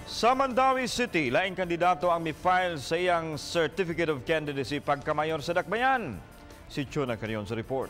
Sa Mandaue City, laing kandidato ang mi-file sa iyang Certificate of Candidacy pagkamayor sa Dakbayan. Si Chona Carion sa report.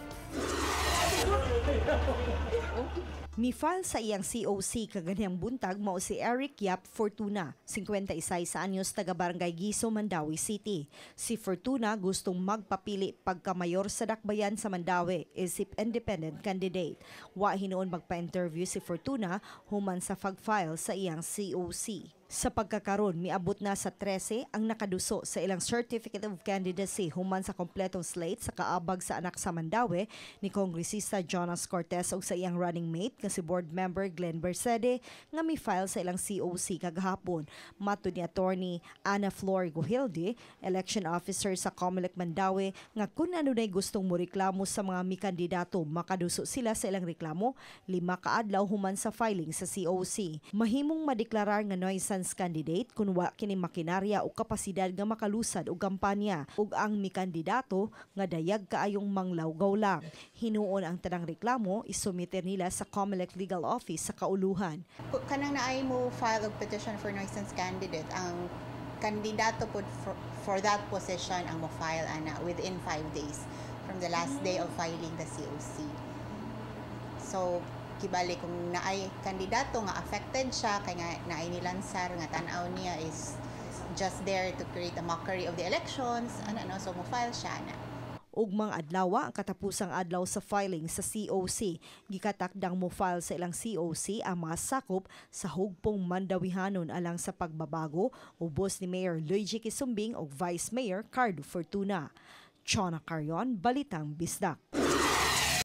Mi-file sa iyang COC kaganhang buntag mao si Eric Yap Fortuna, 56 anyos, taga Barangay Giso, Mandaue City. Si Fortuna gustong magpapili pagkamayor sa Dakbayan sa Mandaue isip independent candidate. Wa hinuon magpa-interview si Fortuna human sa pag-file sa iyang COC. Sa pagkakaron, miabot na sa 13 ang nakaduso sa ilang Certificate of Candidacy human sa kompletong slate sa kaabag sa Anak sa Mandaue ni Kongresista Jonas Cortez ug sa iyang running mate nga si board member Glenn Bercede nga mi-file sa ilang COC kagahapon. Matud ni Attorney Ana Flor Guhilde, election officer sa COMELEC Mandaue, nga kung adunay gustong moreklamo sa mga mikandidato, makaduso sila sa ilang reklamo 5 ka adlaw human sa filing sa COC. Mahimong madeklarar nga nuisance candidate kung wa kini makinarya o kapasidad nga makalusad og kampanya ug ang mikandidato nga dayag kaayong manglawgaw lang. Hinuon ang tanang reklamo isumiter nila sa COMELEC Legal Office sa kauluhan. Kanang naay mo file og petition for nuisance candidate, ang kandidato pod for that position ang mo file ana within 5 days from the last day of filing the COC. So kibali kung naay kandidato nga affected siya kay nga naay nilansar nga tan-aw niya is just there to create a mockery of the elections ana, no, so mo file siya ana. Ugmang adlaw ang katapusang adlaw sa filing sa COC. Gikatakdang mo file sa ilang COC ang mga sakop sa Hugpong Mandawihanon alang sa Pagbabago, ubos ni Mayor Luigi Quisumbing ug Vice Mayor Cardo Fortuna. Chona Carion, Balitang Bisdak.